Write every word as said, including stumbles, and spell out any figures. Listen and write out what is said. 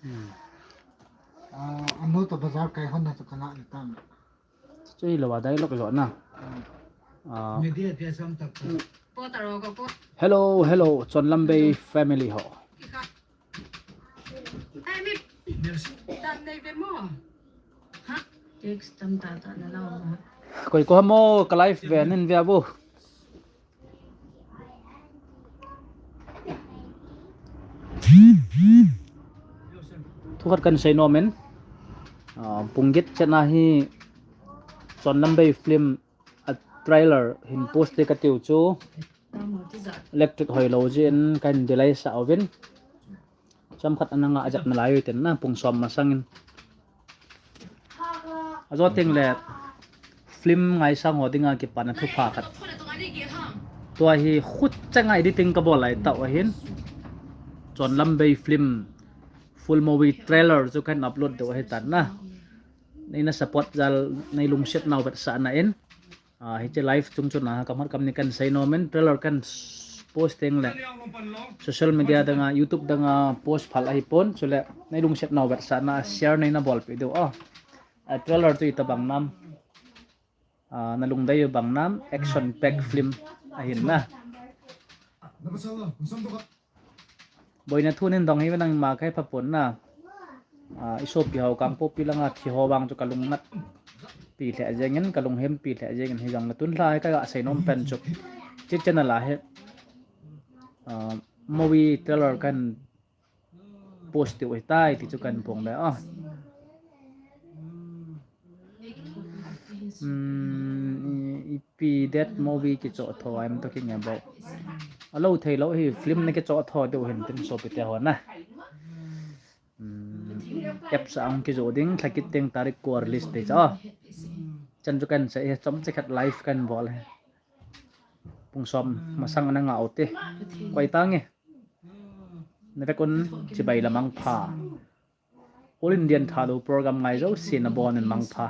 Hmm. Ah, anu to bazar kai hon na to kana ni tam. Chu hi lo a dialogue lo na. Hmm. Ah. Media dia sam tak. Hello, hello, Chonlambei family ho. Text tam ta ta na lo ma. Koi ko mo ka live ve nin ve abo. Thu khat kan sei nom in. Ah, pung get chet na hi Chonlambei film a trailer hin post te ka tiu chu. Electric hoi lo jin kan delay sa uvin. Chomkhat ana nga ajat na lai ui ten na pung som masang in. Ajo teng le film ngaisang ho dinga kipana thupha khat. Tua hi khut changa editing ka bol lai tau ahin. Chonlambei film full movie trailer chu kan upload deu ahi tan na. Nei na support jal nei lungset nau vetsahna in. Ah, hiche live chung chun a, kamat kam ni kan sei nom in, trailer kan s-, post teng le. Social media danga, YouTube danga post phal ahi pon, chule nei lungset nau vetsahna share nei na bolpi diu. Ah, trailer chu itobang nam. Ah, na lungdei u bang nam, action pack film ahin na. Boina thu nin dong hi nang ma khai pha pon na. Ah, i sopi ho Kangpokpi langa thi ho vang chu ka lungnat pi lheh jeng in, ka lunghem pi lheh jeng in, hijong le tun lha hi ka ga sei nom pen chu. Chi channel a hi, ah, movie trailer kan post tiu ahi tai ti chu kan phong le a. Hmm, i, ipi that movie kichoh tho, I'm talking about. Alo thei lo hi film na kichoh tho deu hin tin sopi te ho na. Hmm, apps a ang kijoh ding, thakit teng tarik ko release te cha. Chan chu kan sei, chomcha khat live kan bol hi. Pung som masang ana nga u te. Koi ta nge. Na vek un chibai le mangpha. All Indian Thadou program ngai jouse nabon in mangpha.